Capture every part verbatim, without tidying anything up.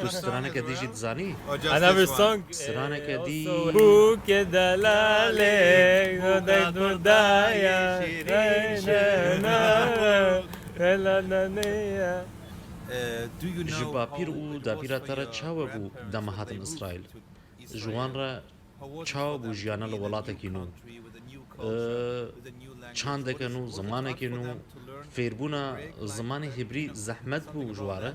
Tu straneke dî jî dizanî? Another song. Straneke dî. Bûke delalê, godek durdaya. Ela naneya. Ji bapîr û dapîra te re çawa bû dema hatin Îsraîl? Ji wan re çawa bû jiyana li welatekî nû? Çandeke nû, zimanekî nû, fêrbûna zimanê hîbrî zehmet bû ji wan re?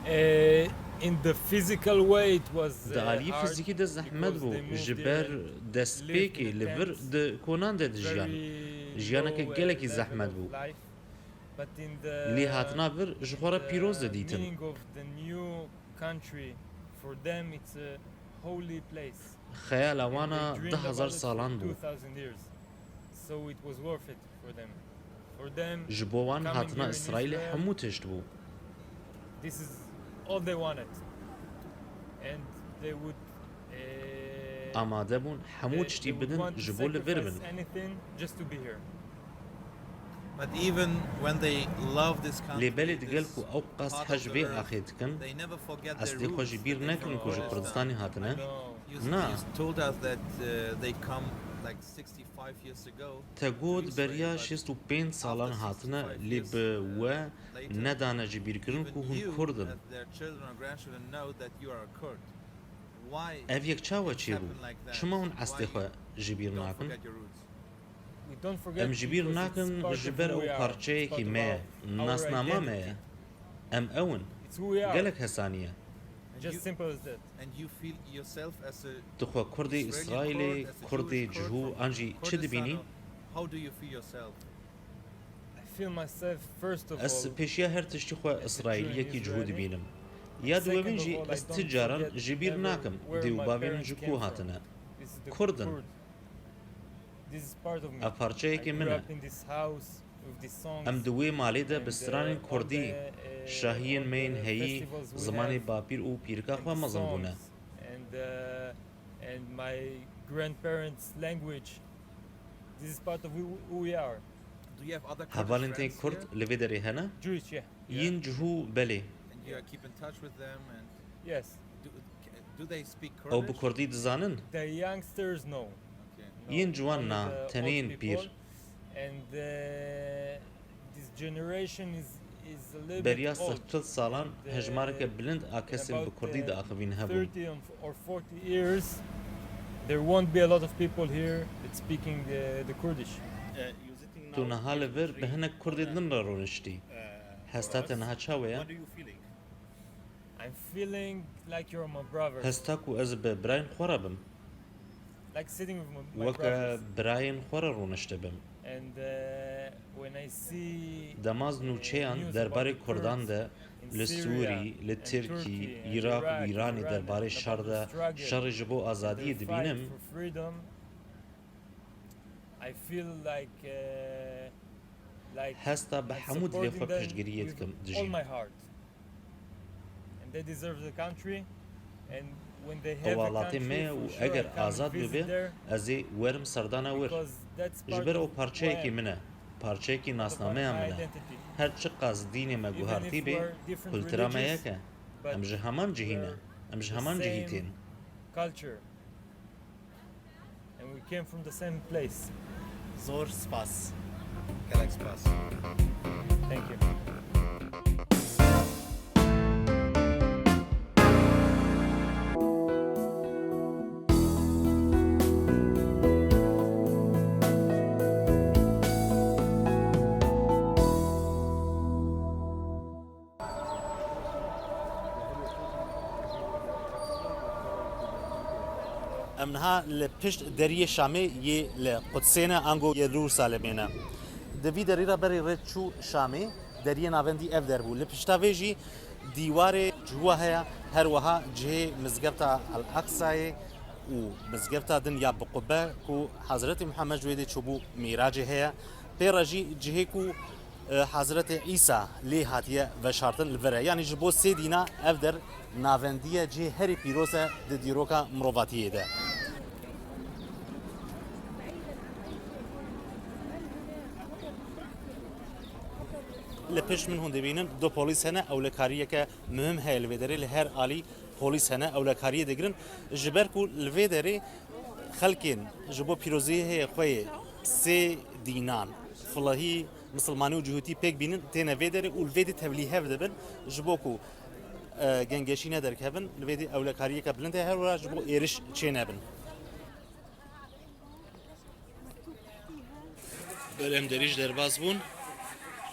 Eh, in the physical way it was, Di aliyî fîzîkî de zehmet bû. Ji ber destpêkê li vir di konan de dijiyan. Jiyaneke gelekî zehmet bû. Lê hatina vir ji xwe re pîroz didîtin. Xeyala wan a du hezar salan bû. Ji bo wan hatina Îsraîlê hemû tişt bû. Amade bûn hemû tiştî bidin ji bo li vir bin. Lê belê digel ku ew qas hej vê axê dikin, ez dê xwe ji bîr nekin ku ji Kurdistanê hatine. Na. Te got beriya şêst û pênc salan hatine, lê bi we nedane jibîrkirin ku hûn Kurd in. Ev yek çawa çêbû? Çima hûn eslê xwe ji bîr nakin? Em ji bîr nakin ji ber ew parçeyekî me ye, nasnama me ye. Em ew in. Gelek hesanî ye. Tu xwe Kurdê Îsraîlê, Kurdê cihû an jî çi dibînî? Ez pêşiya her tiştî xwe Îsraîliyekî cihû dibînim. Ya diwebîn jî ez ti caran ji bîr nakim dê û bavê min ji ku hatine. Kurd in. Ev parçeyekê min e. Em di wê malê de bi stranên kurdî, şahiyên me yên heyî, zimanê bapîr û pîrika xwe mezin bûne. Hevalên te kurd li vê derê hene? Yên cihû belê. Ew bi kurdî dizanin? Yên ciwan na, tenê yên pîr. Beriya sed çil salan hejmareke bilind a kesên bi kurdî diaxivîn hebûn. There won't be a lot of people here that speaking the, the Kurdish. Tu niha li vir bi hinek kurdê din re rûniştî. Hesta te niha çawa ye? I'm feeling like you're my brother. Hesta ku ez bi birayên xwe re bim. Like sitting with my, my Weke brothers. Birayên xwe re rûnişte bim. And, uh, when I see, Dema ez uh, nûçeyan news derbarê about the Kurdan Kurds de in li Syria Sûrî, li and Tirkî, Turkey and Iraq û Iraq and Îranê Iran derbarê and şer about de, the struggle şerê ji bo azadiyê that they fight dibînim, for freedom, I feel like, uh, like hesta bi I'm hemû dilê supporting xwe them piştgiriyê with dikim, all dijîm. My heart. And they deserve the country. And when they have the country, for sure I come and visit there. Ew welatê me û eger azad bibe, ez ê werim serdana wir. Because that's part of who I am. Ji ber ew parçeyekî min e. Parçeyekî nasnameya min e. Part of my identity. Her çiqas dînê me guhartî be, kultura me yek e. Even if we are different religions, but we're the same culture. Em ji heman cihî ne. Em ji heman cihî tên. And we came from the same place. Zor spas. Gelek spas. Thank you. Em niha li pişt deriyê Şamê yê li Qudsê ne, ango Yerûsalemê ne. Di vî derî re berî rê çû Şamê, deriyê navendî ev der bû. Li pişta vê jî dîwarê cihûa heye, her wiha cihê Mizgefta El Aqsayê û mizgefta din ya bi qubbe ku Hezretî Mihemed ji wê dê çûbû Mîracê heye. Pê re jî cihê ku e, Hezretê Îsa lê hatiye veşartin li vir e. Yanî ji bo sê dîna ev der navendiye cihê herî pîroz e di dîroka mirovatiyê de. Li pişt min hûn dibînin du polîs hene, ewlekariyeke muhim heye li vê derê, li her alî polîs hene, ewlekariyê digirin. Ji ber ku li vê derê xelkên ji bo pîroziyê xwe yê sê dînan, filahî misilmanî û cihûtî pêk bînin, têne vê derê û li vê dî tevlîhev dibin, ji bo ku, e, gengeşî nederkevin, li vê dî ewlekariyeke bilind heye, her wira ji bo êriş çênebin. Belê em derî ji derbas bûn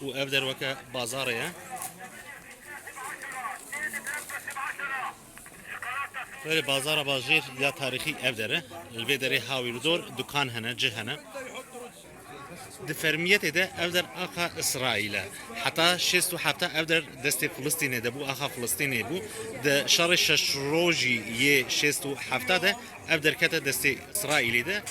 û ev der weke bazarê ye. Belê bazara bajêr ya tarîxî ev der e. Li vê derê hawîrdor dukan hene, cih hene. Di fermiyetê de ev der axa Îsraîl e. Heta şêst û heft ev der destê Filistînê de bû, axa Filistînê bû. Di şerê şeş rojî yê şêst û heft de ev der kete destê Îsraîlê de.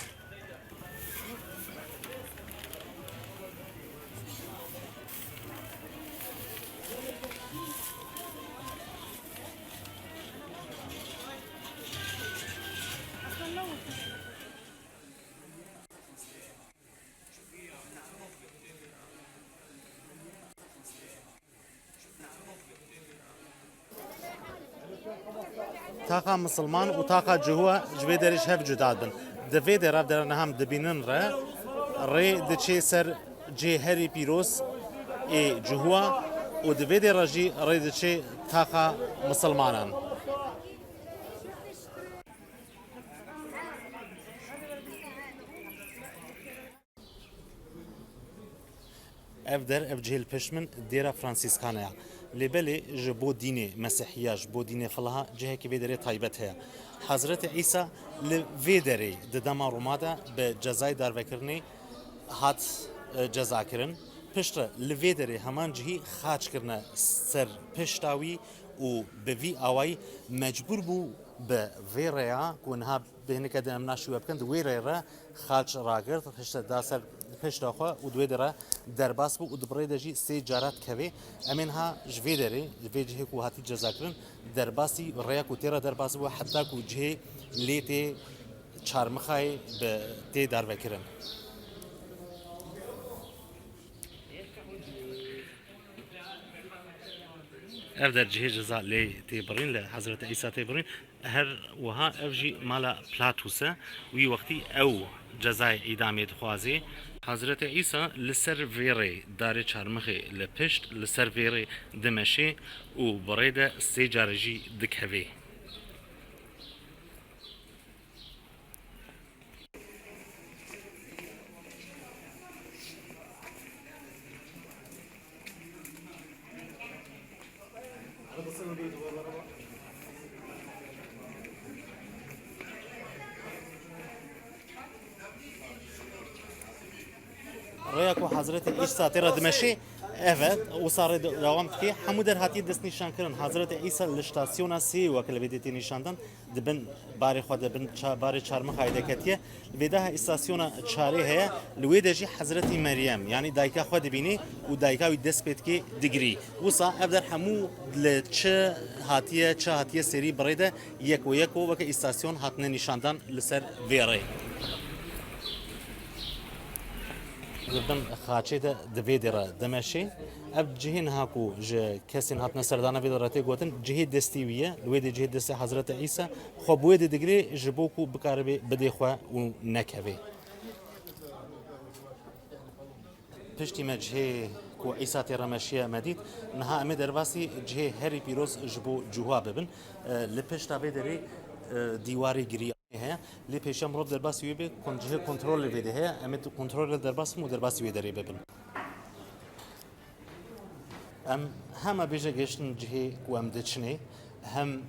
Taxa misilman û taxa cihû ji vê derê ji hev cuda dibin. Di vê dera, dera niha em dibînin re, rê diçê ser cihê herî pîroz ê cihûa û di vê dê re jî rê diçê taxa misilmanan. Ev der, ev cihê li pişt min dêra Fransîskan e. Lê belê ji bo dînê Mesîhiya, ji bo dînê Filaha cihekî vê derê taybet heye. Hezretê Îsa li vê derê di dema Roma de bi cezayê darvekirinê hat, e, cezakirin. Piştre li vê derê heman cihî xaç kirine ser pişta wî û bi vî awayî mecbûr bû bi vê rêya ku niha bêhnike din em naşî we bikin, di wê rê re xaç ragirt, hişte da ser pişta xwe û di wê derê re derbas bû û di bi rê de jî sê cara dikeve. Em ê niha ji vê derê, ji vê cihê ku hatî cezakirin, derbasî rêya ku tê re derbas bû, heta ku cihê lê tê Çarmixayê bi tê darvekirin. Ev der cihê ceza lê tê birîn, li Hezretî Îsa tê birîn. Her wiha ev jî mala Pilatus e. Wî wextî ew cezayê îdamê dixwazê. Hezretî Îsa li ser vê rê darê çarmixê li pişt, li ser vê rê dimeşê û bi rê de sê care jî dikevê. Rêya ku Hezretî Îsa tê re dimeşê, ev e, wisa rê de-, dewam dike. Hemû der hatiye destnîşankirin. Hezretî Îsa li ştasyona sê weke li vê dê tê nîşandan, di bin barê xwe de, bin ça-, barê çarmixayê de ketiye. Vê daha îstasyona çarê heye, li wê de jî Hezretî Meryem, yanî dayika xwe dibînî û dayika wî dest pê dikê digirî. Wisa ev der hemû li çi hatiye, çi hatiye serî birê de yek û yek û weke îstasyon hatine nîşandan li ser vê rê. Li bin xaçê de di vê dê re dimeşê. Ev cihê niha ku ji kesên hatine serdana vê de re tê gotin, cihê destî wî ye. Li wê dê cihê destê Hezretî Îsa xwe bi wê dê digirê ji bo ku bikaribe bidê xwe û nekevê. Piştî me cihê ku Îsa tê re meşiye me dît. Niha em ê derbasî cihê herî pîroz ji bo Cihûwa bibin. E, li pişta vê derê, e, dîwarê girî heye. Lê pêşiya mirov derbasî wê bê, kon-, cihê kontrolê vê de heye. Em ê tu-, kontrolê derbas bin û derbasî wê derê bibin. Em hema bêje gehiştin cihê ku em diçinê, hem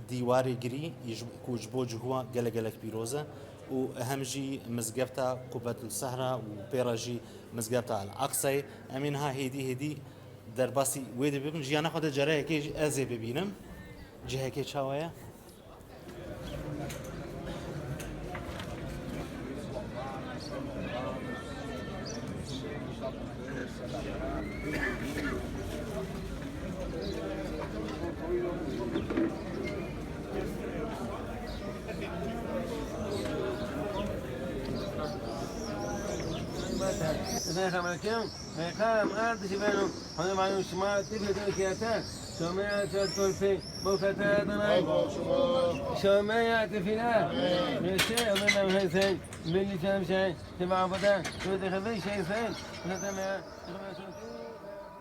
dîwarê girî, ji, ku ji bo Cihûwa gelek gelek pîroz e û hem jî mizgefta Qubbetul Sehra û pê re jî mizgefta El Aqsayê. Em ê niha hêdî hêdî derbasî wê de bibin. Jiyana xwe de careyekê jî ez ê bibînim. Cihekê çawa ye? Meqam erdişî beno. Hadi malum şima tîpê te kiyate. Şomeya te torpê bokete danay. Şomeya te fîla. Reşe Ömer Hüseyin. Belli çem şey. Şima bada. Şöyle de şey Hüseyin. Ne demeye.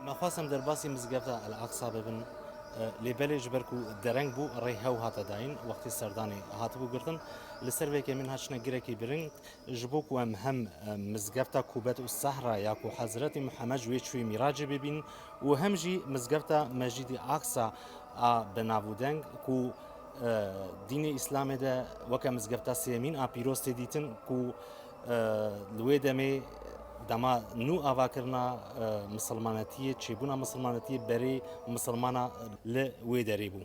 Me xwest em derbasî mizgefta El Aqsa bibin, e, lê belê ji ber ku dereng bû, rê hew hate dayîn, wextê serdanê hatibû girtin. Li ser vê yekê min hat çine girekî biring, ji bo ku em hem, e, mizgefta Kubet û Sehra ya ku Hezretî Muhammed ji wê çûyî mîracê bibîn û hem jî mizgefta Mescîdî Aqsa a bi navûdeng ku, e, dînê Îslamê de weke mizgefta sêyemîn a pîroz tê dîtin ku, e, li wê demê dema nû avakirina, e, misilmanetiyê, çêbûna misilmanetiyê berê misilmana li wê derê bû.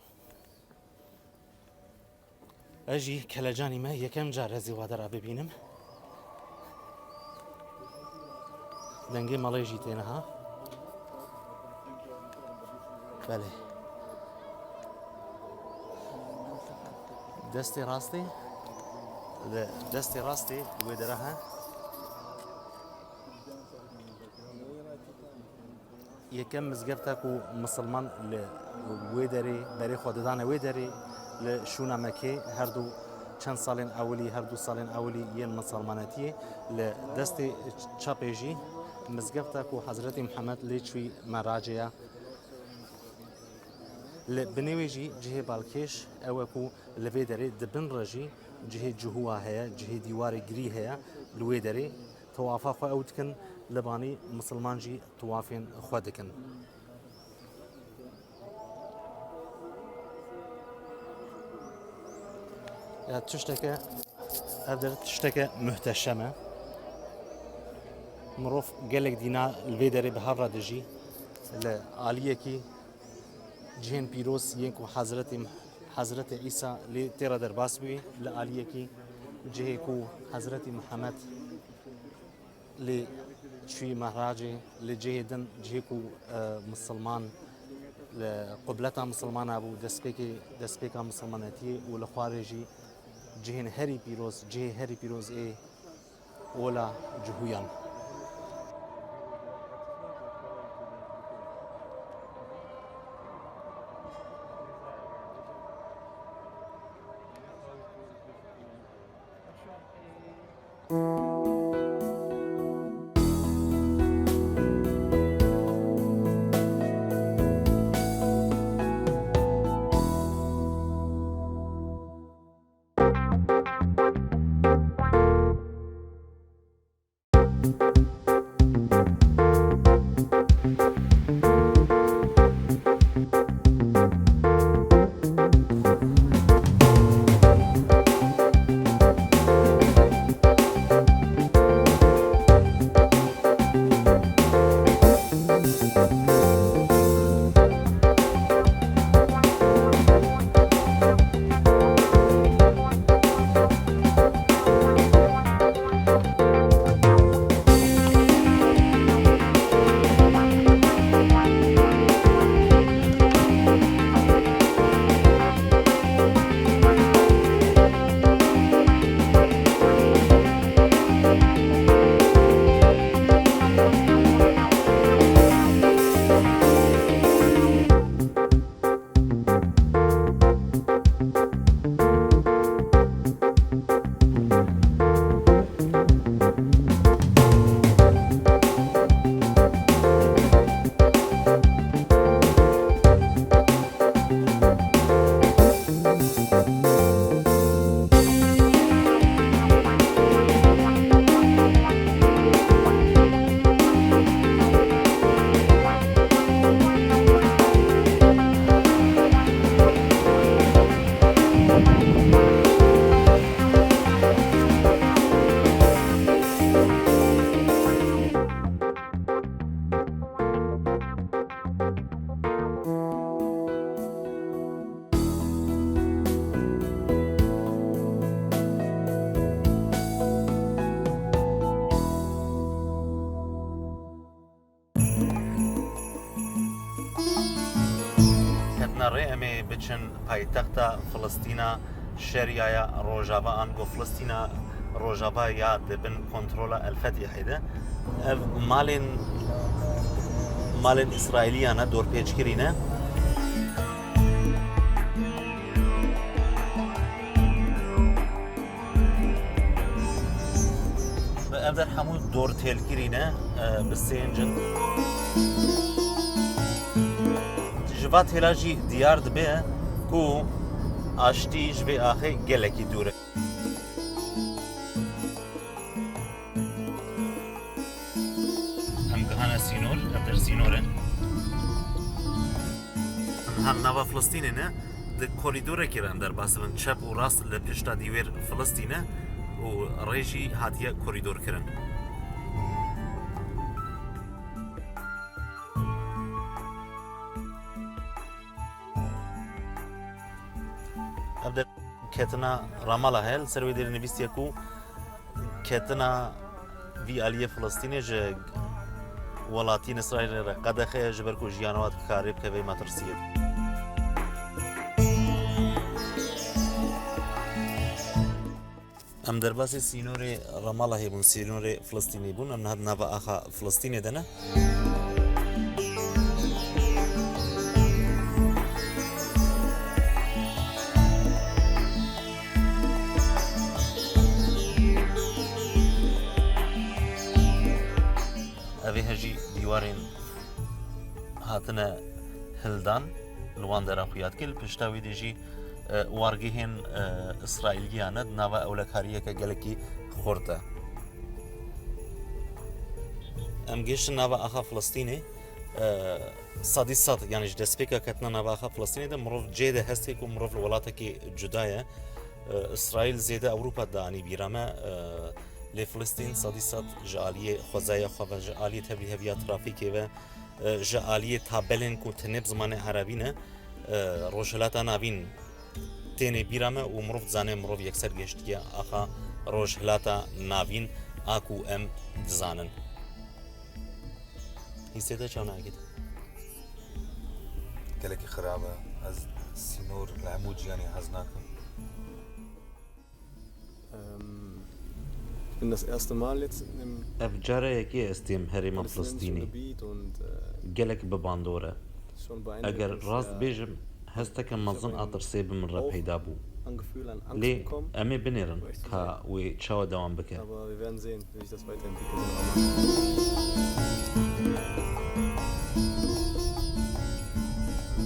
Ez jî kelecanî me yekem car ez ê wa dera bibînim. Dengê malê jî tê niha. Belê. Destê rastê, li destê rastê wê dera he. Yekem mizgefta ku misilman li wê derê berê xwe didane wê derê, li şûna Mekê, her du çend salên ewilî, her du salên ewilî yên misilmanetiyê, li destê çepê jî mizgefta ku Hezretî Mihemed lê çûyî meracê ye. Li binê wê jî cihê balkêş ew e ku li vê derê di bin re jî cihê cihûwa heye, cihê dîwarê girî heye li wê derê. Tewafa xwe ew dikin, li banî misilman jî tewafên xwe dikin. Ya tişteke, ev der tişteke muhteşem e. Mirov gelek dîna li vê derê bi hev re dijî, li aliyekî Cihên pîroz yên ku Hezretî Muh-, Hezretê Îsa lê tê re derbas bûyî, li aliyekî cihê ku Hezretî Mihemed lê çûyî mehracê, li cihê din cihê ku, e, misilman, li qibleta misilmana bû, destpêkê, destpêka misilmanetiyê û li xwarê jî cihên herî pîroz, cihê herî pîroz ê Ola Cihûyan. Ketine rê em ê biçin paytexta Filistîna, şeriyaya Rojava, ango Filistîna Rojava ya di bin kontrola El Fetihê de. Ev malên, malên Îsraîliyan e, dorpêçkirî ne. Ev der hemû dortêlkirî ne, e, bi sêncin. Ji va têla jî diyar dibe ku aştî ji vê axê gelekî dûr e. Em gihane sînor, ev der sînor e. Em hal nava Filistînê ne, di korîdorekê re em derbas dibin. Çep û rast li pişta dîwêr Filistîn e û rê jî hatiye korîdorkirin. Ev der ketina Ramallah e, li ser wê derê nivîstiye ku ketina vî aliyê Filistînê ji welatiyên Îsraîlê re qedexe ye, ji ber ku jiyana wan dikare bikeve metirsiyê. Em derbasî sînorê Ramallahê bûn, sînorê Filistînê bûn. Em niha di nava axa Filistînê de ne. Ev ê hejî dîwarên hatine hildan, li wan dera xuya dike. Li pişta wî de jî, e, wargehên, e, Îsraîliyan e, di nava ewlekariyeke gelekî xurt de. Em gihiştin nava axa Filistînê, e, sedî sed, yanî ji destpêka ketina nava axa Filistînê de mirov cihê de hestê ku mirov li welatekî cuda ye. E, Îsraîl zêde Ewropa danî bîra me, e, lê Filistîn sedî sed ji aliyê xwezaya xwe ve, ji aliyê tevlîheviya trafîkê ve, e, ji aliyê tabelên ku tenê bi zimanê erebî ne, e, Rojhilata Navîn têne bîra me û mirov dizane mirov yekser gehiştiye axa Rojhilata Navîn a ku em dizanin. Hîsê te çawa nake? Gelekî xirab e. Ez sînor li hemû cîhanê hez nakim. Ähm, ich bin das erste Mal jetzt in dem Ev cara yekê ez têm herêma Filistînê. Gelek bi bandor e. Eger rast bêjim, hesteke mezin a tirsê bi min re peyda bû. Lê em ê binêrin ka wê çawa dewam bike.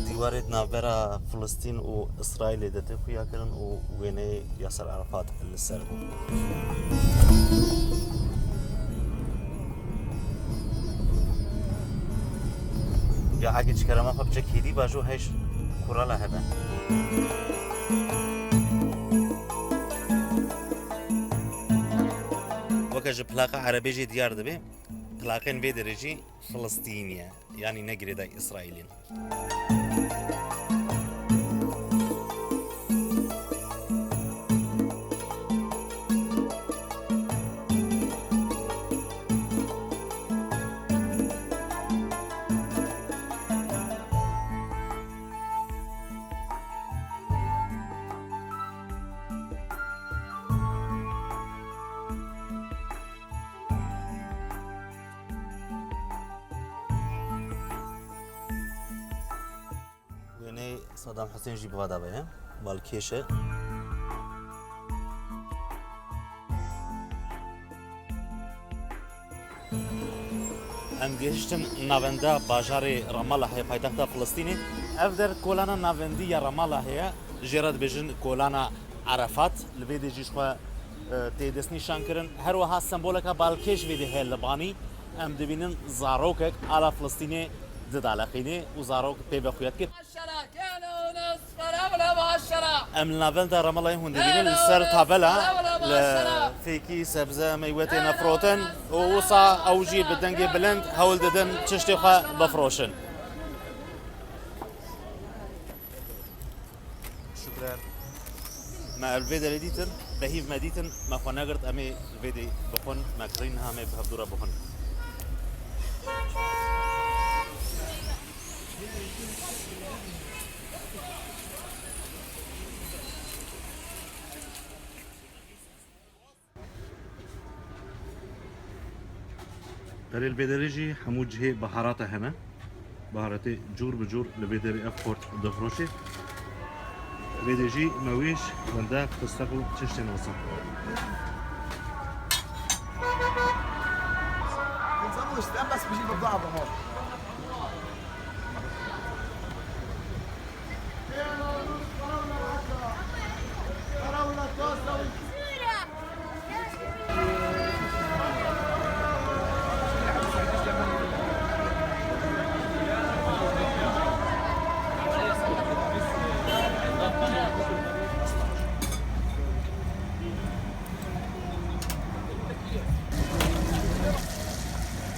Dîwarê di navbera Filistîn û Îsraîlê de tê xuyakirin û wêneyê Yasser Arafat li ser bû. Ya eke ji kerema xwe biçe kêdî bajo hej kurala hebe. Weke ji plaqa erebê jî diyar dibe, plaqên vê derê jî Filistînî ye, yanî ne girêdayî Îsraîlî ne. Wêneyê Saddam Husên jî bi va de ve ye. Balkêş e. Em gihiştin navenda bajarê Ramalahê, paytexta Filistînê. Ev der kolana navendî ya Ramalahê ye. Jê re dibêjin kolana Arafat. Li vê dê jî ji xwe, e, tê destnîşan kirin. Her wiha semboleka balkêş vê dê heye li banî. Em dibînin zarokek ala Filistînê didaleqînê û zarok pê ve xuya dike. Em li navenda Ramalayê hûn dibînin li ser tabela li fêkî sebze meywetê ne firotin û wisa ew jî bi dengê bilind hewl didin tiştê xwe bifroşin. Şukran. Me li vê derê dîtin, behîv me dîtin, me xwe negirt, em ê li vê dê bixwin, me kirî niha em ê bi hevdû re bixwin. Berê li vê derê jî hemû cihê baharata hene. Baharatê cûr bi cûr li vê derê ev xort difiroşê. Vê dê jî mewêş, wenda, fisteq û tiştên wisa.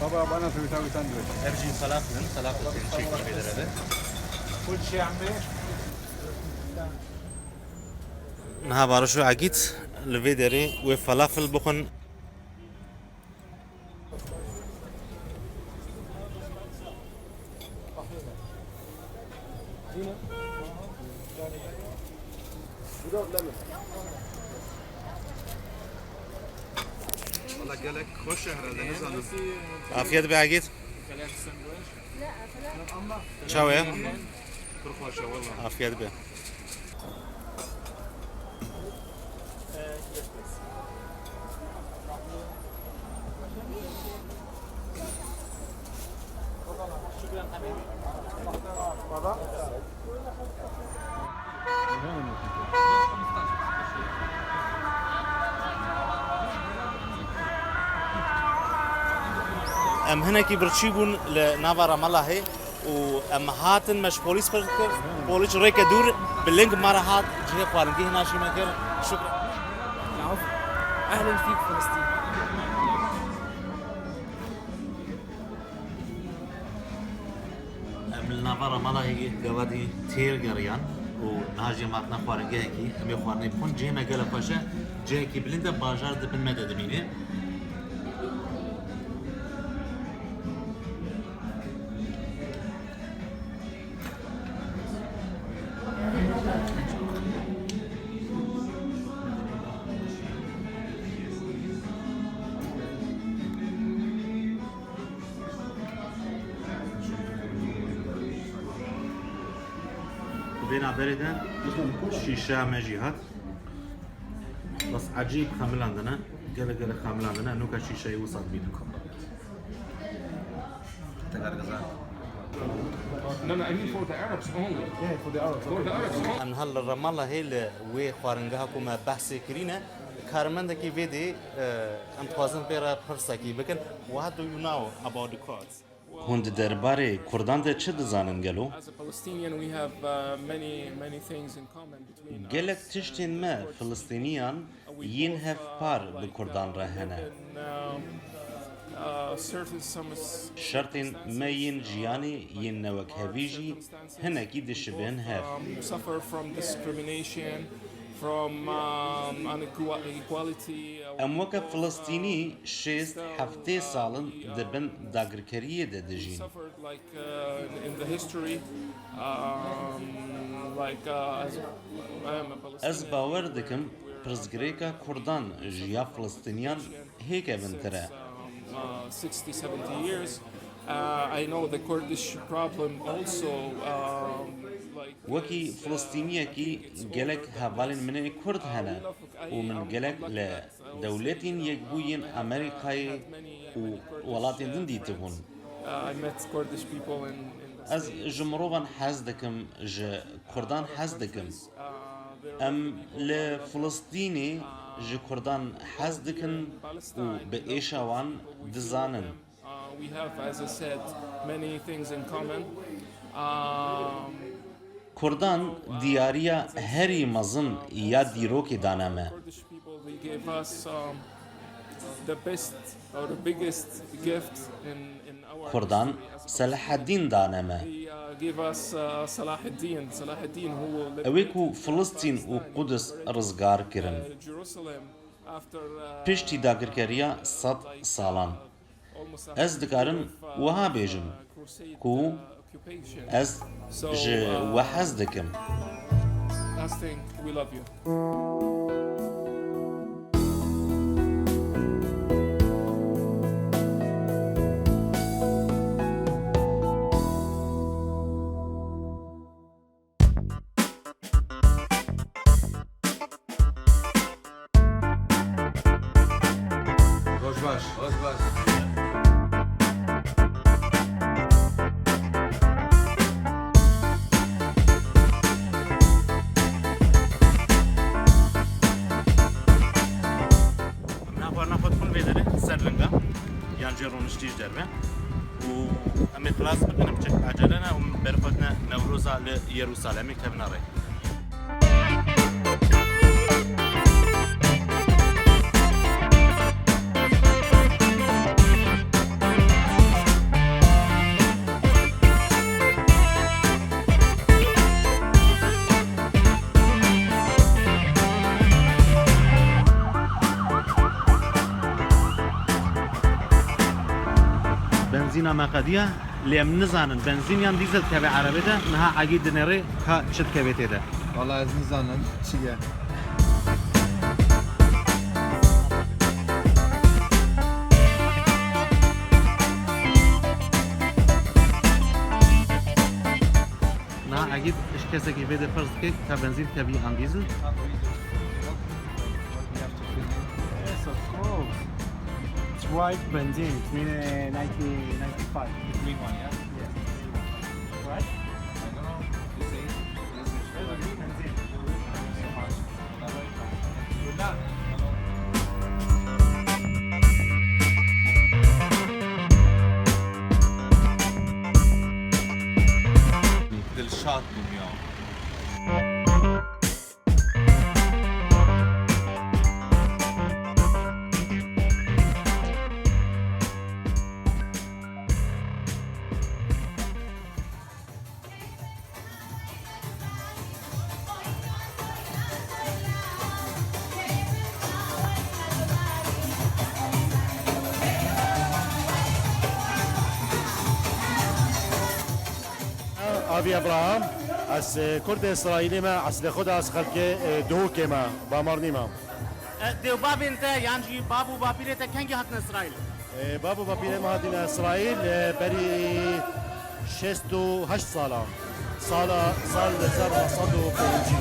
Baba, bana söyle, sen de. Ev jî falafel in, falafel tên çêkî vê derê. Kul şey ambe. Niha Baroşo Egîd li vê derê wê falafel bixwin. Valla gelek xweş e herhalde, nizanim. Afiyet be Egîd. Çawa ye? Pir xweş e, walla. Afiyet be. Em hinekî birçî bûn li nava Ramalahê û em hatin me ji polîs pirs kir. Polîs rêke dûr bi ling me re hat, cihê xwaringehê naşî me kir. Şukran. العفو. أهلًا فيك فلسطين. Em li Nava Ramalahê gavadî têr geriyan û niha jî em hatine xwaringehekî, em ê xwarinê bixwin. Cihê me gelek xweş e, cihekî bilind e, bajar di bin me de dimîne. Vê navberê de şîşeya me jî hat. Bes ecêb xemilandine. Gelek gelek xemilandine. Nuka şîşeyê wisa dibînin. Tegar gazan. No, no, I mean for the Arabs only. Yeah, for the Arabs. For the Arabs only. Em niha li Ramalahê li wê xwaringeha ku me behsê kirîne, karmendekî vê dê, e, em dixwazin pê re pirsekî bikin. What do you know about the Kurds? Hûn di derbarê Kurdan de çi dizanin gelo? As a Palestinian, we have, uh, many, many things in common between us. Gelek tiştên me Filistîniyan yên hevpar bi Kurdan re hene. Şertên me yên jiyanê yên newekhevî jî hinekî dişibin hev. Em weke Filistînî şêst heftê sal in di bin dagirkeriyê de dijîn. Ez bawer dikim pirsgirêka Kurdan ji ya Filistîniyan hêkevin tir e. Wekî Filistîniyekî gelek hevalên min ê Kurd hene û min gelek li Dewletên Yekbûyî yên Amerîkayê û welatên din dîtibûn. Ez ji mirovan hez dikim, ji Kurdan hez dikim. Em li Filistînê ji Kurdan hez dikin û bi êşa wan dizanin. Kurdan diyariya herî mezin ya dîrokê dane me. Kurdan Selahaddîn dane me. Ew ê ku Filistîn û Qudus rizgar kirin. Piştî dagirkeriya sed salan, ez dikarim wiha bêjim ku ez ji we hez dikim. Roj baş. Roj baş. Em naxwarina xwe dixwin vê derê ser linga, yan jê roniştî ji derve. Û em ê xilas bikin, em çek ecele ne û berxwedine Newroza li Yerûsalemê kevine rê. Benzîna me qediya, lê em nizanin benzîn yan dîzel dikeve erebê de, niha Egîd dinêrê ka çi dikeve tê de. Wala ez nizanim çi ye. Niha Egîd ji kesekî vê de pirs dike ka benzîn dikevî an dîzel. Yes, of course. It's white benzene. It's been, uh, nineteen ninety-five. The green one, yeah? Yes, the green one. Right? I don't know. You see? This is the green benzene. Thank you so much. Dilşad bûm ya. Avi Abraham, ez, e, Kurdê Îsraîlî me, eslê xwe de ez xelkê, e, Duhokê me, Bamarnî me. E, dêwbavên te yan jî bav û bapîrê te kengî hatin Îsraîl? E, bav û bapîrê me hatine Îsraîl, e, berî şêst û heşt sala. Sala, sal hezar neh sed û pêncî.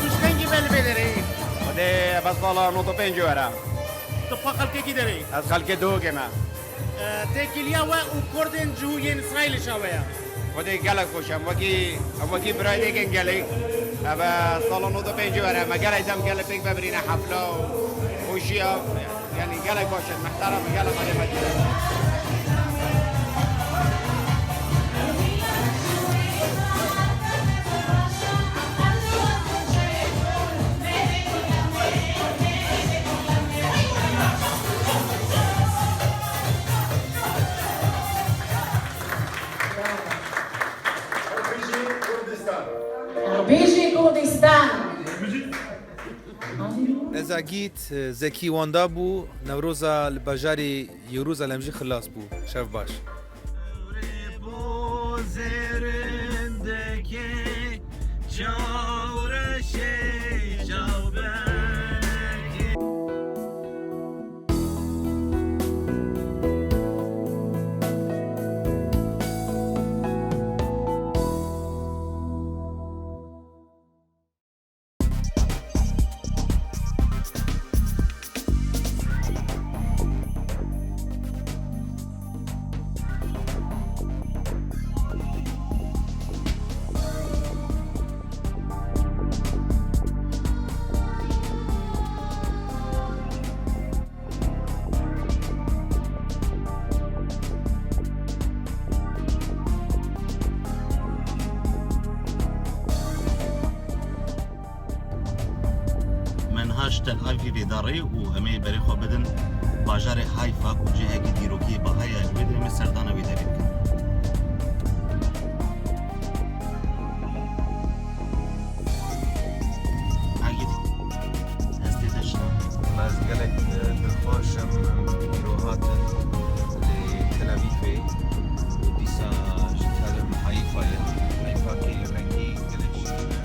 Tu ji kengî ve li vê derê yî? Xwedê, ez sala nod û pêncî were. Tu pa xelkekî derê yî? Ez xelkê Duhokê me. E, têkiliya we û Kurdên cihû yên Îsraîlê çawa ye? Xwedê gelek xweş e. Em wekî, em wekî birayê dêkên gelê. Ev e sala nod û pêncî were. Me gelek dem gelek pêk vebirîne hefla û xweşiya. Yanî gelek baş e. Mehter e, me gelek xwedê me dît. Erbêjê Kurdistan. Erbêjê Kurdistan. Nezagît, e, Zekî Wanda bû, Newroza li bajarê Yerûzalem jî xilas bû. Şev baş. Me niha ji Tel Avîvê darê û em ê berê xwe bidin bajarê Hayfa ku cihekî dîrokî baha ye, ji wê derê em ê serdana wê derê bikin. Agir, ez tê de şina. Ez gelek, e, dilxweş im, îro hatim lê Tel Avîvê û dîsa ji terim Hayfa ye. Hayfakê rengî gelek şîrîn e.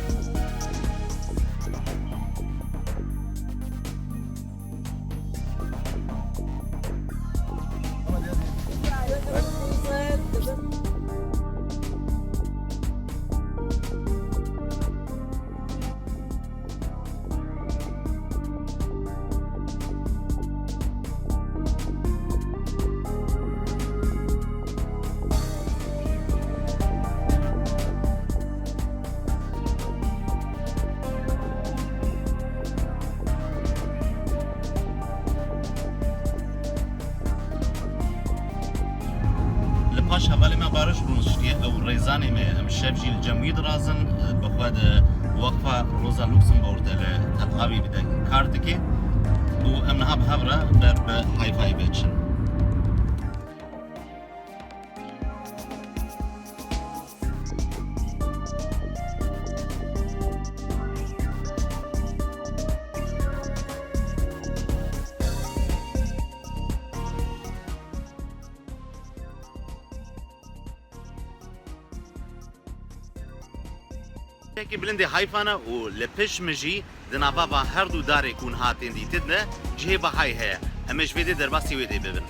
Li paş hevalê me Bariş rûniştiye, ew rêzanê me ye. Em şev jî li cem wî dirazin, bi xwe di Weqfa Rosa Luxemburg de li Tel Avîv de kar dike û em niha bi hev re ber bi Hayfayê ve diçin. Yekî bilindê Hayfa ne û li pişt min jî di nava van her du darê ku niha tên dîtin de cihê Bahayê heye. Em ê ji vê dê derbasî wê dê bibin.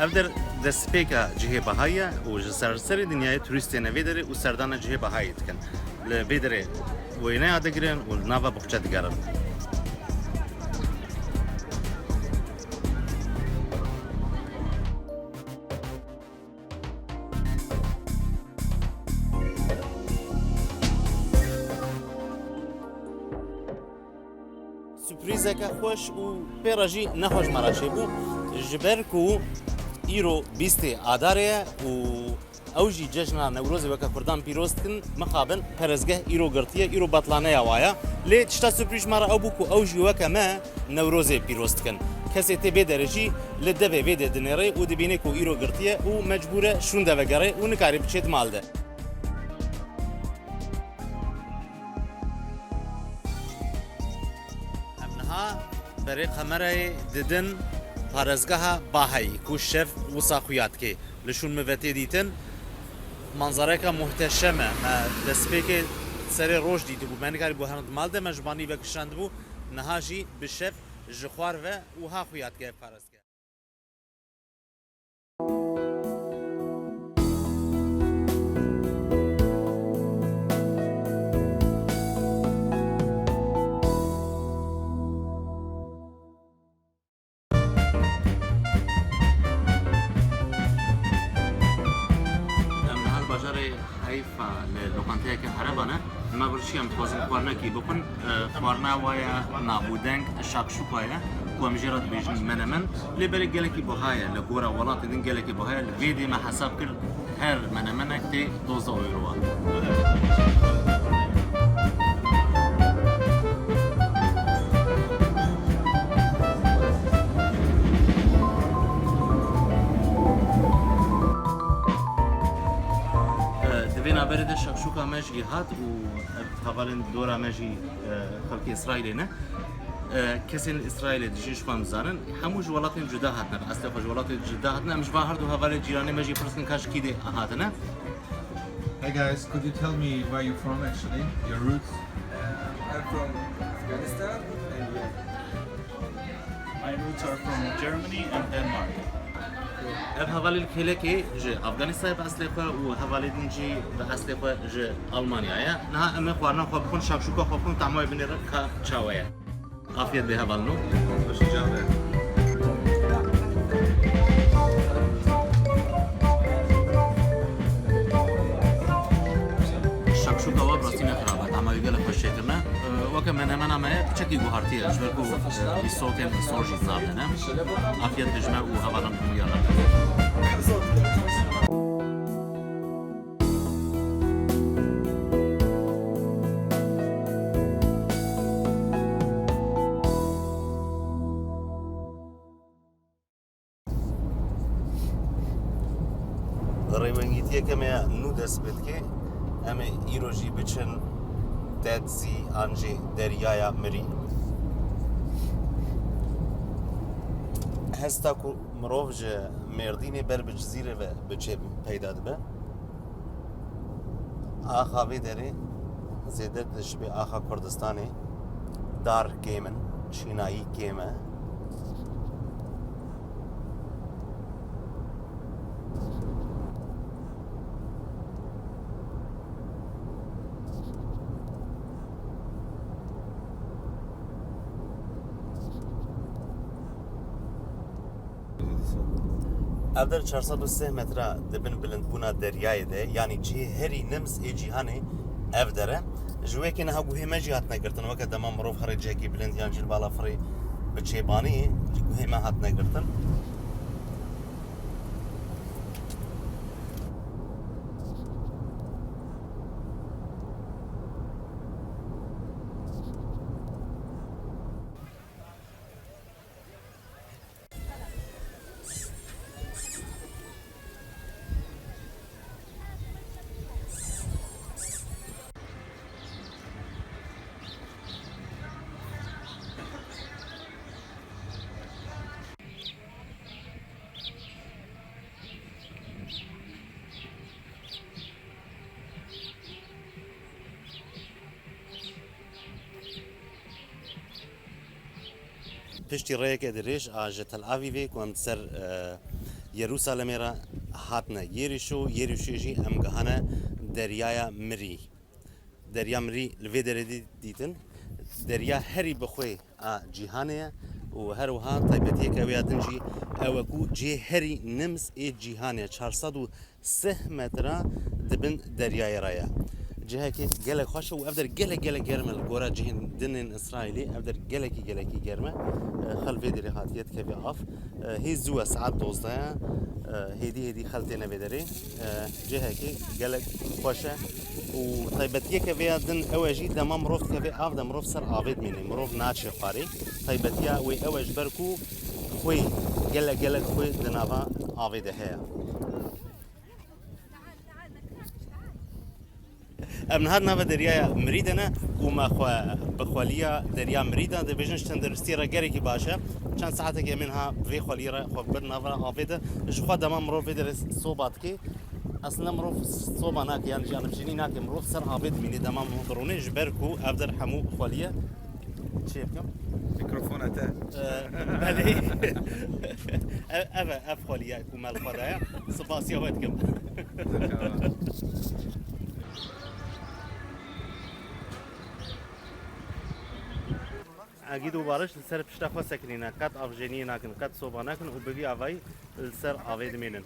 Ev der destpêka cihê Bahayê ye û ji serserê dinyayê turîst têne vê derê û serdana cihê Bahayê dikin. Li vê derê wêneya digirin û li nava buxçe digerin. Surprîzeke xweş û pê re jî nexweş me re çêbû, ji ber ku îro bîstê Adarê ye û ew jî cejna Newrozê weke Kurdan pîroz dikin, mixabin perestgeh îro girtiye, îro betlaneya wa ye. Lê tişta surprîz ji me re ew bû ku ew jî weke me Newrozê pîroz dikin. Kesê tê vê derê jî li devê vê dê dinêre û dibîne ku îro girtiye û mecbûr e şûnde vegere û nikarî biçê di mal de. Em niha berê kamerayê didin parêzgeha Bahayê ku şev wisa xuya dike. Li şûn min ve tê dîtin. Manzareyeke muhteşem e. Me destpêkê serê roj dîtibû. Me nikarîbû herin di mal de, me ji banî ve kişandibû. Niha jî bi şev ji xwar ve wiha xuya dike ev parêzgeh. Em niha li bajarê Heyfa li loqanteyeke ereba ne. Me birçî em dixwazin xwarinekî bixwin. E, xwarina wa ye nabûdeng, şakşuka ye, ku em jê re dibêjin menemen. Lê belê gelekî buha ye, li gora welatê din gelekî buha ye. Li vê dê me hesab kir, her menemenek tê dozdeh euro. E, di vê navberê de şakşuka me jî hat û ev hevalên dora me jî, e, xelkê Îsraîlê ne. E, kesên li Îsraîlê dijîn ji xwe em dizanin. Hemû ji welatên cuda hatine, bi eslê xwe ji welatê cuda hatine. Em ji va her du hevalê cîranê me jî pirs dikin ka ji kî dê hatine. Hey guys, could you tell me where you're from actually? Your roots? Uh, I'm from Afghanistan and yeah. My roots are from Germany and Denmark. Ev hevalê li Kêlekê ji Afganistanê bi eslê xwe û hevalê din jî bi eslê xwe ji Almanya ye. Niha em ê xwarina xwe bixwin, şakşuka xwe bixwin, tahma wê binêrin ka çawa ye. Afiyet be hevalno. Hoş geldin. Şakşuka wa bi rastî ne xirab e. Tahma wê gelek xweş çêkirine. Weke menemena me ye, piçekî guhartî ye, ji ber ku, e, wî sotên sor jî zaf ne. Afiyet be ji me û hevalan hemûyan re. Rêwengîtiyeke me ya nû dest pê dike. Em ê îro jî biçin Dead Sea an jî Deryaya Mirî. Hesta ku mirov ji Mêrdînê ber bi Cizîrê ve biçe peyda dibe. Axa vê derê zêdetir ji bê axa Kurdistanê dar kêm in, şînayî kêm e. Ev der çar sed û sê metre di bin bilindbûna deryayê de, yanî cihê herî nims ê cîhanê ev der e. Ji wê yekê niha guhê me jî hatine girtin. Weke dema mirov herê cihekî bilind yan jî li balafirê bi çêbanî, guhê me hatine girtin. Piştî rêyeke dirêj a ji Tel Avîvê ku em di ser, e, Yerûsalemê re hatine Yerîşo, Yerîşoyê jî em gihane Deryaya Mirî. Derya Mirî li vê derê dî-, dîtin. Derya herî bi xwe a cîhanê ye û her wiha taybetiyeke wê ya din jî ew e ku cihê herî nims ê cîhanê ye, çar sed û sih metre di bin deryayê re ye. Cihekî gelek xweş e û ev der gelek, gelek germ e li gora cihên din ên Îsraîlê. Ev der gelekî, gelekî germ e. E, xel vê derê hatiye dikeve av. E, hê zû e, saet dozdeh e. E, hêdî, hêdî xel têne vê derê. E, cihekî gelek xweş e û taybetiyeke vê ya din ew e jî dema mirov dikeve av de mirov ser avê dimîne. Mirov naçe xwarê. Taybetiya wê ew e ji ber ku xwê, gelek, gelek xwê di nava avê de heye. Em niha di nava deryaya Mirî de ne û me xwe bi xweliya derya Mirî de dibêjin ji tenduristiyê re gelekî baş e. Çend saetekê em ê niha bi vê xweliyê re xwe bidin nava avê de. Ji xwe dema mirov vê derê soba dike. Aslında mirov soba nake, yani jî alibjênî nake. Mirov ser avê dimîne dema mirov dirûne ji ber ku ev der hemû xweliye. Çê bikim? Mikrofona te. Ee, belê. Ev, ev, ev xweliye ku me li xwe daye. Spasiya we dikim. Egîd û Bariş li ser pişta xwe sekinîne. Qet avjeniyê nakin, qet soba nakin û bi vî avayî li ser avê dimînin.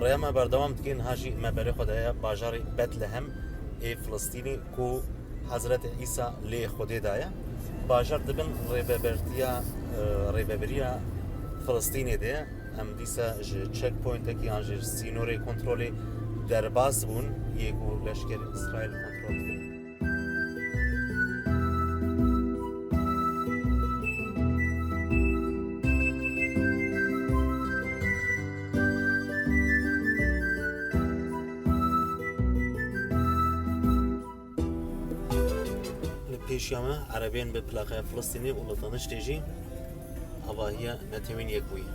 Rêya me berdewam dike, niha jî me berê xwe daye bajarê Betlehem ê Filistînê ku Hezretê Îsa lê Xwedê daye. Bajar di bin rêvebertiya, e, rêveberiya Filistînê de ye. Em dîsa ji checkpointekî yan jî ji sînorê kontrolê derbas bûn, yê ku leşkerê Îsraîl kontrol dikin. Li pêşiya me erebeyên bi plaqeya Filistînê û li teniştê jî avahiya Netewên Yekbûyî.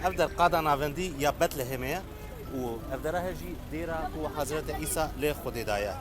Ev der qada navendî ya Betlehemê ye û ev dera he jî dêra ku Hezreta Îsa lê Xwedê daye.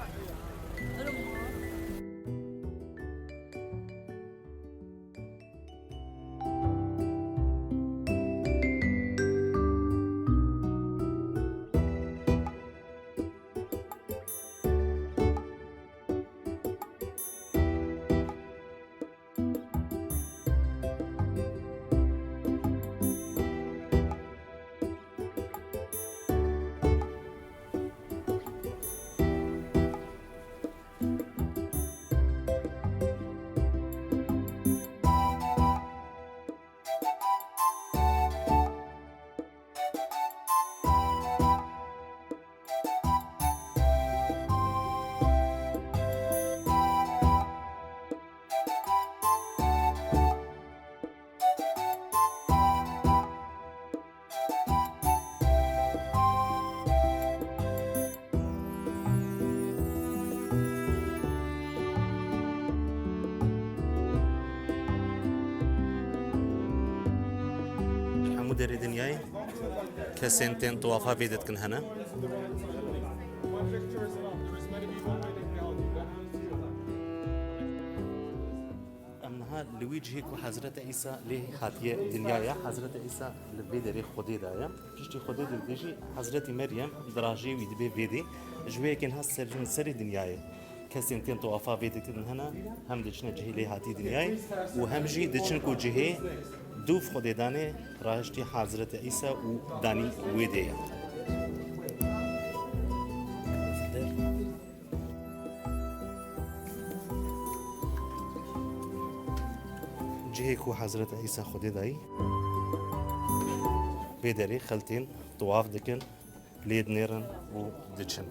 Hemû derê dinyayê kesên tên tawafa vê de dikin hene. Em niha li wî cihê ku Hezreta Îsa lê hatiye dinyayê, Hezreta Îsa li vê derê Xwedê de ye. Piştî Xwedê dibêjî Hezretî Meryem dirajê wî dibe vê dê. Ji wê yekê niha ser, serê dinyayê kesên tên tewafa vê dikin hene, hem diçine cihê lêhatî dinyayê û hem jî diçin ku cihê dûv Xwedê danê rahiştî Hezretî Îsa û danî wê dê ye. Cihê ku Hezretî Îsa Xwedê dayî, vê derê xeltên tewaf dikin, lê dinêrin û diçin.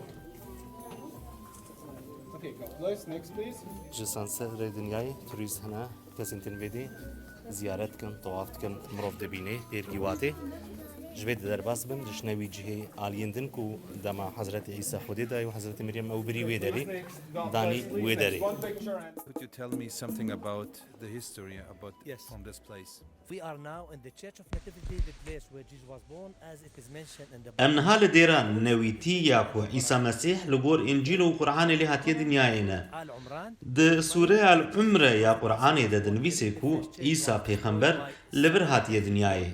Okay, go. Nice, next, please. Ji sanserê dinyayê turîst hene, kesên tên vê dê ziyaret dikin, tewaf dikin, mirov dibîne, pêrgî watê. Ji vê de derbas bin, diçine wî cihê aliyên din ku dema Hezretî Îsa Xwedê dayî û Hezretî Meryem ew birî wê derê, danî wê derê. Could you tell me something about the history about Yes. from this place? We are now in the Church of Nativity, the place where Jesus was born, as it is mentioned in the Em niha li dêra newîtî ya ku Îsa Mesîh li gor Încîl û Quranê lê hatiye dinyayê ne. Al Umran. Di Sûreya Al Umre ya Quranê de dinivîse ku Îsa pêxember li vir hatiye dinyayê.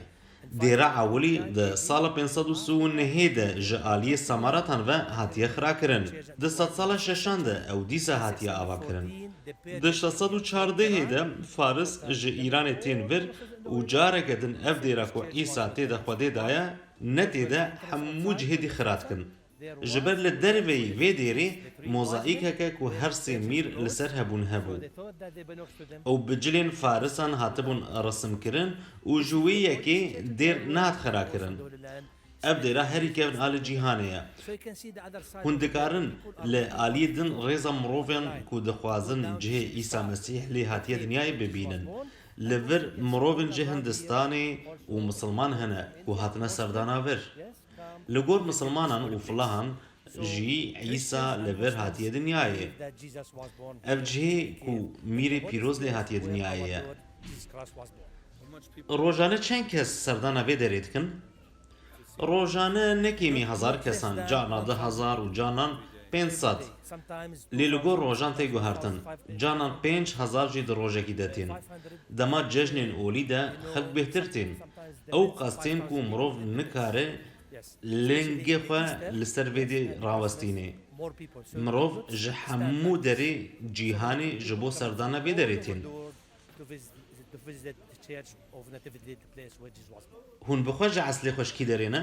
Dêra ewilî di sala pênc sed û sî û nehê de ji aliyê Samaratan ve hatiye xirakirin. Di sedsala şeşan de ew dîsa hatiye avakirin. Di şeş sed û çardehê de Faris ji Îranê tên vir û careke din ev dêra ku Îsa tê de Xwedê daye, ne tê de hemû cihê dî xira dikin. Ji ber li derveyî vê dêrê mozaîkeke ku her sê mîr li ser hebûn hebû. Ew bi cilên Farisan hatibûn resimkirin û ji wê yekê dêr nehat xirakirin. Ev dêra herî kevn a li cîhanê ye. Hûn dikarin li aliyê din rêza mirovên ku dixwazin cihê Îsa Mesîh lê hatiye dinyayê bibînin. Li vir mirovên ji Hindistanê û misilman hene ku hatine serdana vir. Li gor misilmanan û filahan jî Îsa li vir hatiye dinyayê. Ev cihê ku mîrê pîroz lê hatiye dinyayê ye. Rojane çend kes serdana vê derê dikin? Rojane ne kêmî hezar kesan, carna du hezar û carnan pênc sed. Lê li gor rojan tê guhertin, carnan pênc hezar jî di rojekî de tên. Dema cejnên olî de xelk bêhtir tên. Ew qas tên ku mirov nikare lingê xwe li ser vê dê rawestîne. Mirov ji hemû derê cîhanê ji bo serdana vê derê tên. Hûn bi xwe ji eslê xwe ji kî derê ne?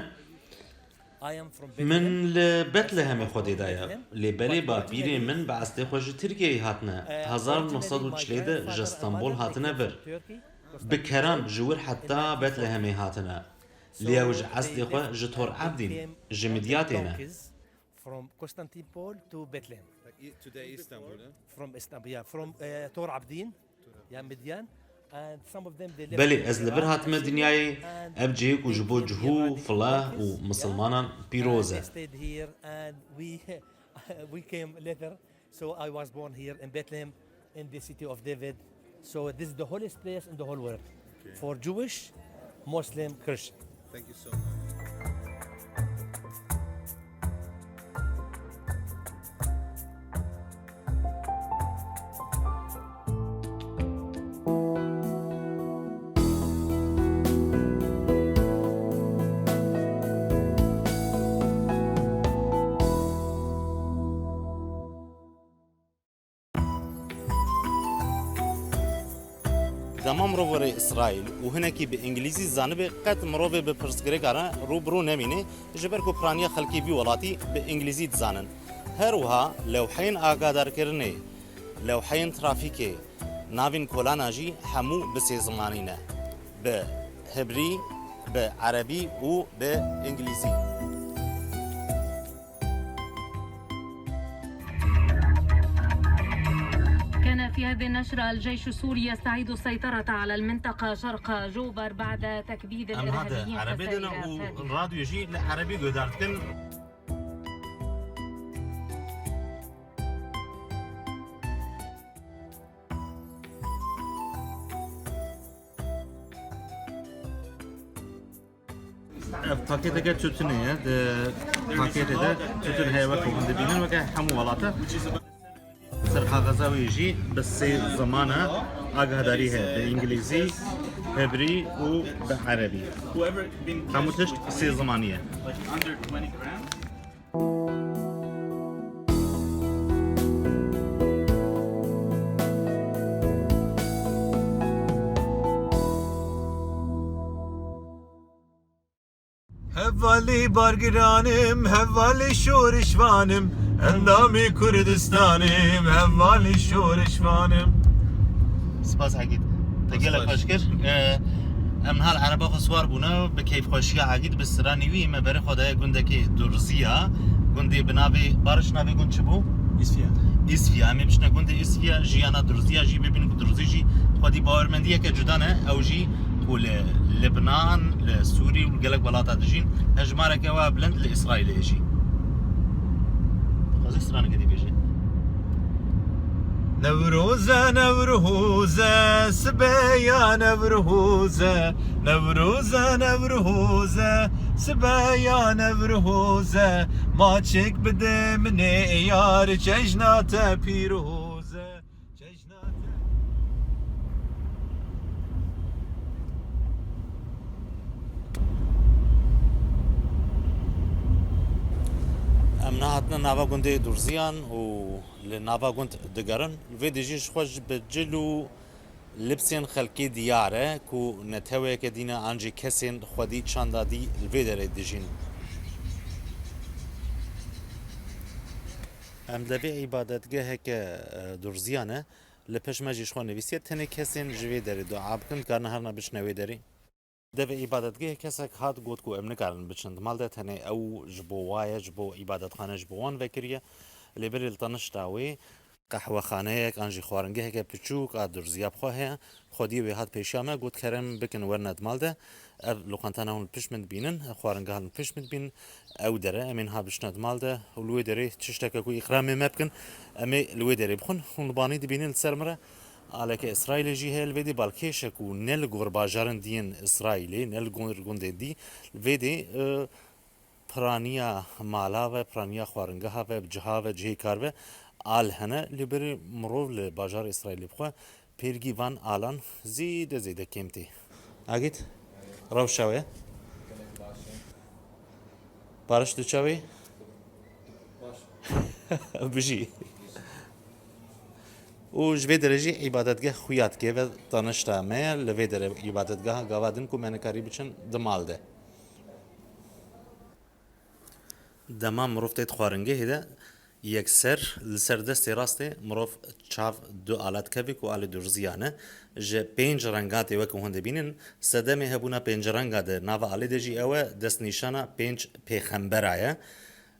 Min li Betlehemê Xwedê daye. Lê belê bapîrê min bi eslê xwe ji Tirkiyeyê hatine. Hezar neh sed û çilê de ji Stenbol hatine vir. Bi keran ji wir heta Betlehemê hatine. Lê ew ji eslê xwe ji Tor Ebdîn, ji Midyatê ne. From Constantinople to Bethlehem. Like, i-, today Istanbul, eh? From Istanbul, yeah, from, eh, Tor Abdin, yeah, Midian, and some of them, they left Belê, ez li vir hatime dinyayê. Ev cihê ku ji bo cihû, filah û misilmanan pîroz e. They stayed here and we, we came later. So I was born here in Bethlehem, in the city of David. So this is the holiest place in the whole world for Jewish, Muslim, Christian. Thank you so much. Dema mirov were Îsraîl û hinekî bi îngilîzî zanibe, qet mirovê bi pirsgirêka re rû bi rû nemîne, ji ber ku piraniya xelkê vî welatî bi îngilîzî dizanin. Her wiha lewheyên agadarkirinê, lewheyên trafîkê, navên kolana jî hemû bi sê zimanî ne. Bi hibrî, bi erebî û bi îngilîzî. كان في هذه النشرة الجيش السوري يستعيد السيطرة على المنطقة شرق جوبر بعد تكبيد Em hate الإرهابيين erebê de ne خسائر û هادئة. Radyo jî li erebî guhdar dikin. Ev pakêteke tûtunê ye. Di pakêtê de tûtun heye, weke hûn dibînin, weke hemû welata. Ser kaxeza wê jî bi sê zimana agahdarî heye. Bi îngilîzî, hebrî û bi erebî. Hemû tişt sê zimanî ye. Like under twenty grams. Hevalî bargiranim, hevalî şorişvanim, endamî Kurdistanim, hevalî şorişvanim. Spas Egîd. Te gelek xweş kir. Ee, em niha li ereba xwe siwar bûne, bi keyfxweşiya Egîd bi stranî wî me berê xwe daye gundekê Durziya. Gundê bi navê, Barış, navê gund çi bû? Îsfiya. Îsfiya. Em ê biçine gundê Îsfiya, jiyana Durziya jî bibînin ku Durzî jî xwedî bawermendiyeke cuda ne. Ew jî ku li Libnan, li Sûrî û li gelek welata dijîn, hejmareke wa bilind li Îsraîlê jî. Dixwazî straneke dî bêje. Newroze, Newroze, sibeya Newroze, Newroze, Newroze, sibeya Newroze, maçek bide minê yar, cejna te pîroze. Em nehatine nava gundê Durziyan û li nava gund digerin. Vê dijî ji xwe ji bi cil û lipsên xelkê diyar e ku neteweyeke dî ne an jî kesên xwedî çanda dî li vê derê dijîn. Em devê îbadetgeheke, e, Durziyan e. Li pişt me jî ji xwe nivîsiye, tenê kesên ji vê derê dua bikin, dikarine herine biçine wê derê. Devê îbadetgehê kesek hat got ku em nikarin biçin di mal de, tenê ew ji bo wa ye, ji bo îbadetxane ji bo wan vekiriye. Lê berê li tanişta wê qehwexaneyek an jî xwaringeheke piçûk a Durziya bi xwe heye. Xwediyê wê hat pêşiya me, got, kerem bikin werine di mal de. Ev loqantana hûn li pişt min dibînin, ev xwaringeha li pişt min dibînin. Ew dere, em ê niha biçine di mal de û li wê derê tişteke ku îqramê me bikin, em ê li wê derê bixwin. Hûn li banî dibînin li ser min re aleke Îsraîlê jî heye, li vê dê balkêşek û ne li gor bajarin dî yên Îsraîlê, ne li gor gundên dî, li vê dê, e, piraniya mala ve, piraniya xwaringeha ve, ciha ve, cihê kar ve al hene. Lê berê mirov li bajarê Îsraîlê bixwe, pêrgî van alan zêde zêde kêm tê. Agît, rewşa we? Barış, tu çawa yî? Bijî. Û ji vê derê jî îbadetgeh xuya dike ve tanişta me, li vê derê îbadetgeha gava din ku me nikarî biçin di mal de. Dema mirov tê di xwaringehê de, yekser li ser destê rastê mirov çav du ala dikeve ku alê Durziya ne. Ji pênc renga tê, weke hûn dibînin, sedemê hebûna pênc renga di nava alê de jî ew e, destnîşana pênc pêxembera ye.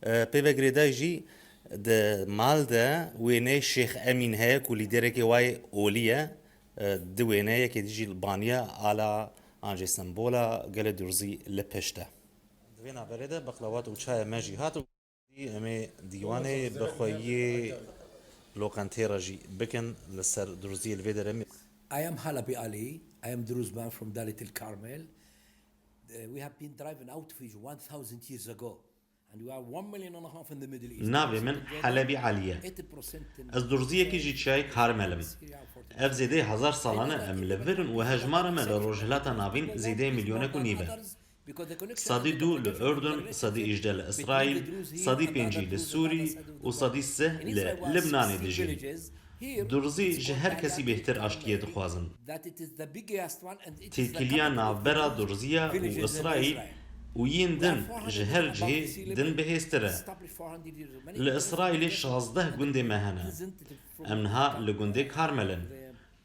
E, pê ve girêdayî jî di mal de wêneyê Şêx Emîn heye ku lîderekê wa yê olî ye. E, di wêne yekê dî jî baniye ala an jî sembola gelê Durzî li pişt e. Di vê navberê de beqlewat û çaya me jî hat û em ê dîwanê bi xweyî loqentê re jî bikin li ser Durziyê li vê derê. I am Halabi Ali. I am Druze man from Dalit el Karmel. Uh, we have been driven out of Egypt one thousand years ago. And we are one million and a half in the Middle East. Navê min Helebî Elî ye. Ez Durziyekî ji çiyayê Karmel im. Ev zêdeyê hezar salan e em li vir in û hejmara me li Rojhilata Navîn zêdeyê milyonek û nîv e. Sedî du li Urdun, sedî îjdeh li Îsraîl, sedî pêncî li Sûrî û sedî sih li Libnanê dijîn. Durzî ji her kesî bêhtir aştiyê dixwazin. Têkiliya navbera Durziya û Îsraîl û yên din ji her cihê din bihêztir e. Li Îsraîlê şazdeh gundê me hene. Em niha li gundê Karmel in,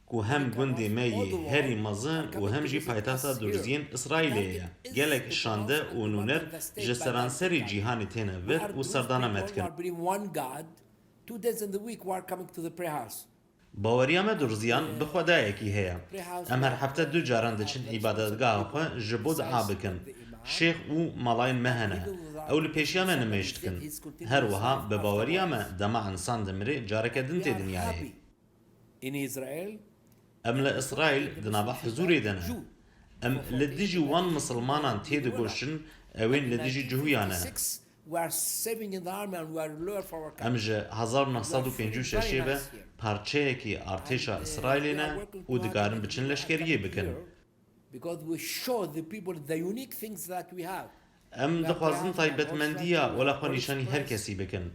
ku hem gundê me yê herî mezin û hem jî paytexta Durziyên Îsraîlê ye. Gelek şande û nûner ji seranserê cîhanê têne vir û serdana me dikin. Two days in the week we are coming to the prayer house. Baweriya me Durziyan bi xwedayekî heye. Em her hefte du caran diçin îbadetgeha xwe ji bo dua bikin. Şêx û malayên me hene. Ew li pêşiya me nimêj dikin. Her wiha bi baweriya me dema însan dimire careke din tê dinyayê. In Israel, Em li Îsraîl di nava hizûrê de ne. Em li dijî wan misilmanan têdigoşin, ew ên li dijî Cihûya ne. Em ji hezar neh sed û pêncî û şeş ve parçeyekî artêşa Îsraîlê ne û dikarin biçin leşkeriyê bikin. Because we show the people the unique things that we have. Em dixwazin taybetmendiya wela xwe nîşanî her kesî bikin.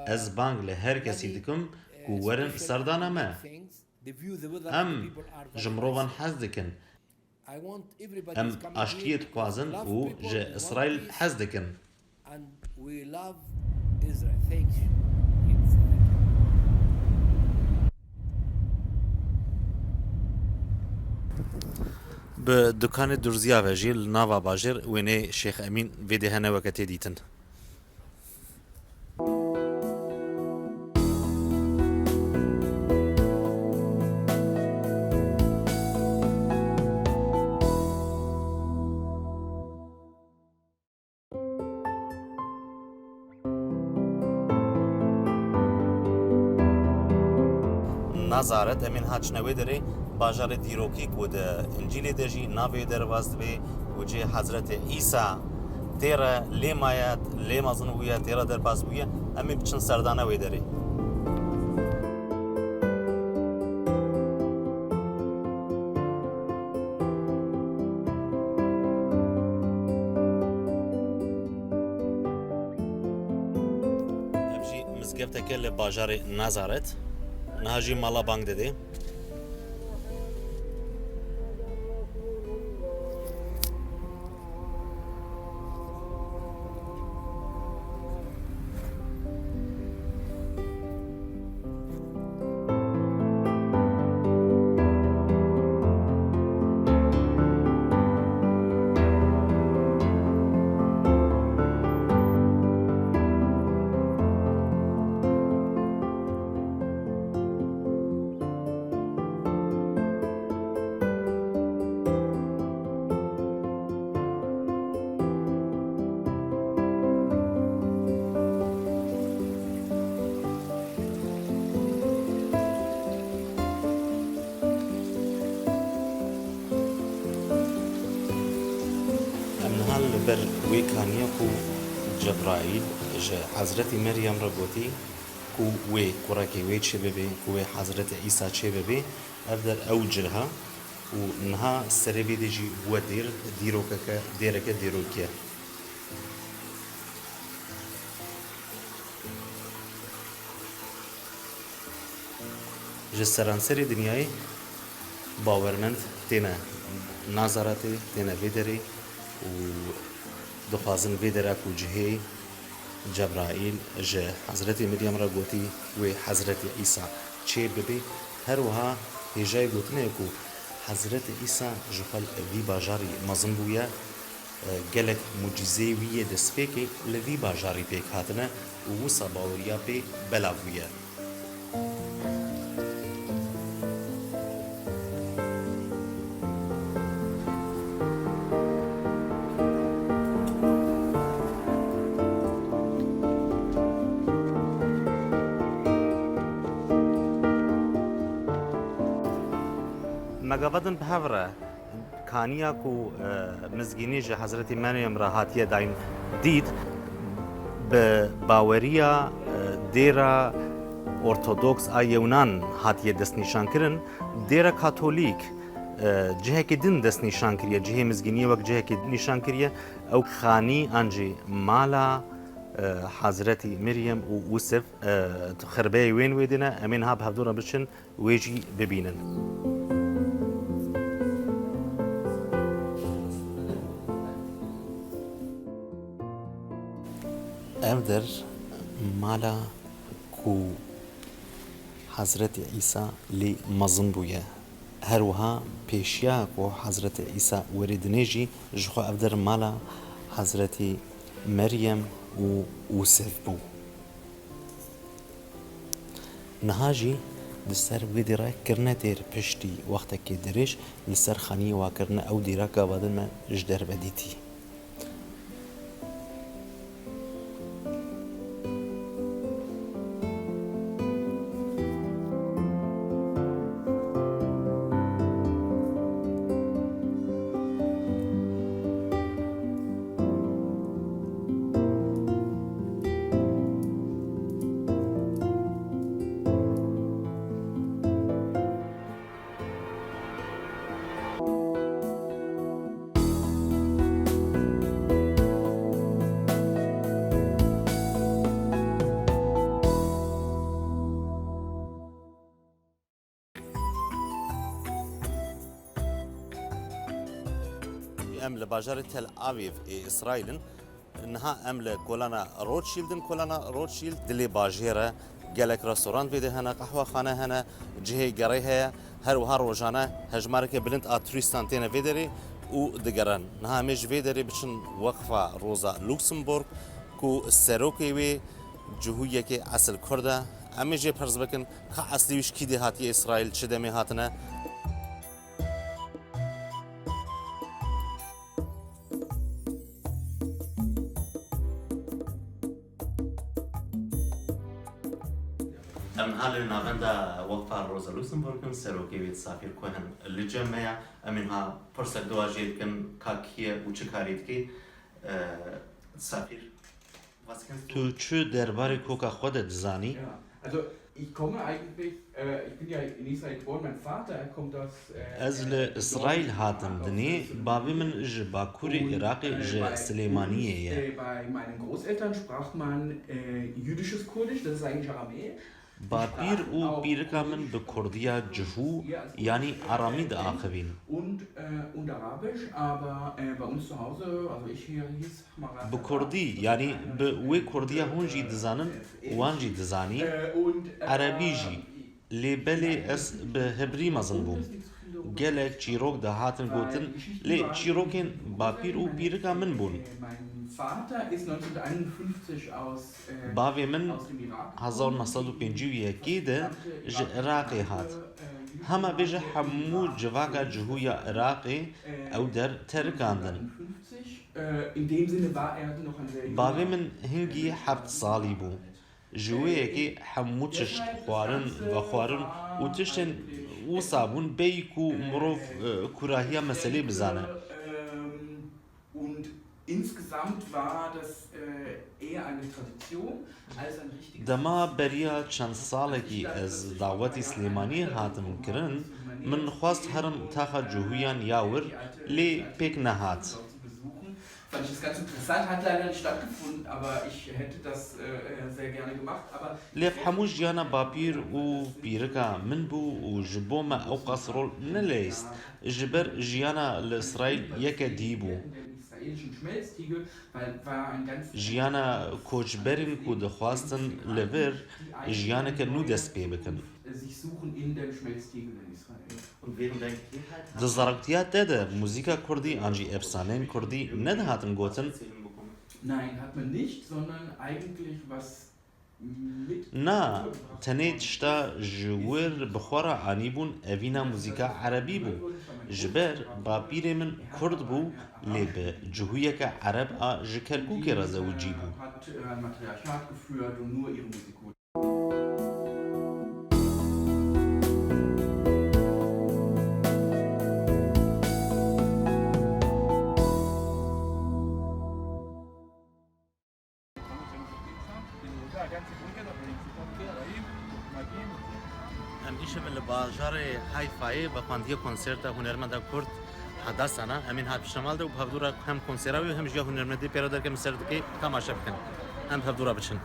Ez bang li her kesî dikim ku werin serdana me. Em ji mirovan hez dikin. Em aştiyê dixwazin û ji Îsraîl hez dikin. Bi dukanê durziya ve jî li nava bajêr wêneyê Şêx Emîn vê dê hene weke tê dîtin. Nazaret, em ê niha çine wê derê, bajarê dîrokî ku di Încîlê de jî navê wê derbas dibe û cihê Hezretê Îsa tê re lê maye, lê mezin bûye, tê re derbas bûye, em ê biçin serdana wê derê. Ev jî mizgefteke li bajarê Nazaret. Niha jî mala bang dide. Em niha li ber wê kaniya ku Cebraîl ji Hezretî Meryem re gotî ku wê kurekê wê çêbibe, ku wê Hezretê Îsa çêbibe, ev der ew cih e û niha serê vê dê jî bûye dêr, dîrokeke, dêreke dîrokî ye. Ji seranserê dinyayê bawermend têne Nazaretê, têne vê derê û dixwazin vê dera ku cihê Cebraîl ji Hezretî Miryem re gotî wê Hezretî Îsa çê bibe. Her wiha hêjayê gotinê ye ku Hezretî Îsa ji xwe li vî bajarî mezin bûye. Gelek mucîzeyê wî yê destpêkê li vî bajarî pêk hatine û wisa baweriya pê belav bûye. Me gava din bi hev re kaniya ku, e, mizgînî ji Hezretî Meryem re hatiye dayîn dît, bi baweriya, e, dêra ortodoks a Yewnan hatiye destnîşankirin. Dêra katolîk, e, cihekî din destnîşan kiriye, cihê mizgîniyê wek cihekî din nîşan kiriye. Ew xanî an jî mala, e, Hezretî Meryem û Ûsif, e, xirbeyê wên wê dî ne. Em ê niha bi hevdû re biçin wê jî bibînin. Ev der mala ku Hezretî Îsa lê mezin bûye. Her wiha pêşiya ku Hezretî Îsa werê dinê jî ji xwe ev der mala Hezretî Meryem û Ûsif bû. Niha jî di ser wê dêra kirine dêr piştî wextekê dirêj li ser xaniyê wa kirine ew dêra gava din me ji derve dîtî. Em li bajarê Tel Aviv ê Îsraîl in. Niha em li kolana Rothschild in. Kolana Rothschild dilê bajêr e. Gelek restoran vê de hene, qehwexane hene, cihê gerê heye. Her wiha rojane hejmareke bilind a turîstan têne vê derê û digerin. Niha em ê ji vê derê biçin Weqfa Rosa Luxemburg ku serokê wê cihûyekê esil Kurd e. Em ê jê pirs bikin, ka eslî wî ji kî dê hatiye Îsraîl, çi demê hatine. Em niha li navenda Weqfa Rosa Luxemburg in, serokê wê Safîr Cohen li cem me ye. Em ê niha pirsek di wan jê bikin, ka kî ye û çi karî dike. Ee, Safîr, was kennst du? Tu çi derbarê koka xwe de dizanî? Ja, also ich komme eigentlich, äh, ich bin ja in Israel geboren, mein Vater kommt aus, äh, Ez li Îsraîl hatim dinê, bavê min ji Bakurê Iraqê, ji Silêmaniyê ye. Äh, bei meinen Großeltern sprach man, äh, jüdisches Kurdisch, das ist eigentlich Aramäisch. Bapîr û pîrika min bi kurdiya cihû, yanî aramî diaxivîn. Und, äh, und Arabisch, aber, äh, bei uns zu Hause, also ich hier hieß Bi kurdî, yanî bi wê kurdiya hûn jî dizanin, wan jî dizanî, erebî jî. Lê belê ez bi hebrî mezin bûm. Gelek çîrok dihatin gotin, lê çîrokên bapîr û pîrika min bûn. Bavê min hezar neh sed û pêncî û yekê de ji Iraqê hat. Hema vê ji hemû civaka cihû ya Iraqê ew der terikandin. Bavê min hingî heft salî bû. Ji wê yekê hemû tişt, xwarin, vexwarin û tiştên wisa bûn, bêyî ku mirov, e, kûrahiya meselê bizane. Und insgesamt war das, äh, eher eine Tradition als ein richtiges Dema beriya çend salekî ez dawetî Silêmaniyê hatim kirin, min xwest herim taxa cihûyan ya wir, lê pêk nehat. Fand ich das ganz interessant, hat leider nicht stattgefunden, aber ich hätte das, äh, äh, sehr gerne gemacht, aber Lê hemû jiyana bapîr û pîrika min bû û ji bo me ew qas rol neleyîst. Ji ber jiyana li Îsraîl yeke dî bû. Jiyana koçberên ku dixwastin li vir jiyaneke nû dest pê bikin. Di zaroktiya te de muzîka kurdî an jî efsaneyên kurdî nedihatin gotin? Na, tenê tişta ji wir bi xwe re anîbûn, evîna muzîka erebî bû. Ji ber bapîrê min kurd bû, lê bi cihûyeke ereb a ji Kerkûkê re zewicî bû. Em îşev li bajarê Hayfayê vexwendiya konserta hunermenda kurd Hadassana. Em ên hat piştemal de û bi hevdû re hem konsera wê hem jî ya hunermendê pê re derketin ser dikê temaşe bikin. Em bi hevdû re biçin.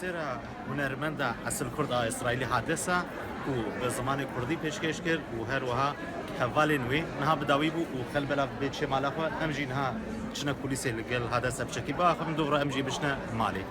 Sera hunermenda esil Kurd a Îsraîlî Hadesa ku bi zimanê Kurdî pêşkêş kir û her wiha hevalên wî niha bi dawî bû û xel belav bê çê mala xwe. Em jî niha çine kulîsê li gel Hadesa piçekî biaxivin, dûv re em jî biçine malê.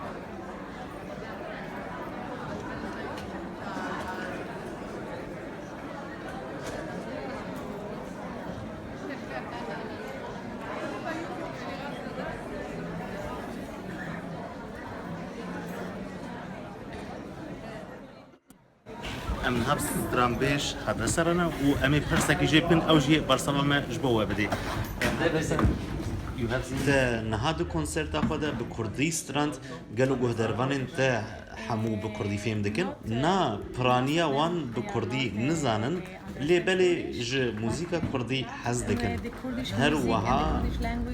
Em niha bi stranbêj Hadesa re ne û em ê pirsekî jê bikin, ew jî bersiva me ji bo we bidê. Te niha di konserta xwe de bi kurdî strand, gelo guhdarvanên te hemû bi kurdî fêm dikin? Na, piraniya wan bi kurdî nizanin, lê belê ji muzîka kurdî hez dikin. Her wiha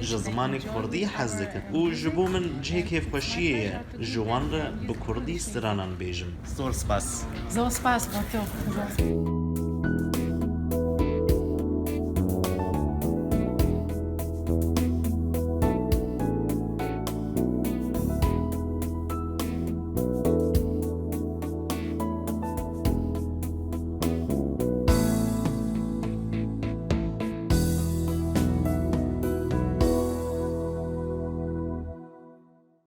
ji zimanê kurdî hez dikin û ji bo min cihê kêfxweşiyê ye ji wan re bi kurdî stranan bêjim. Zor spas. Zor spas bo to.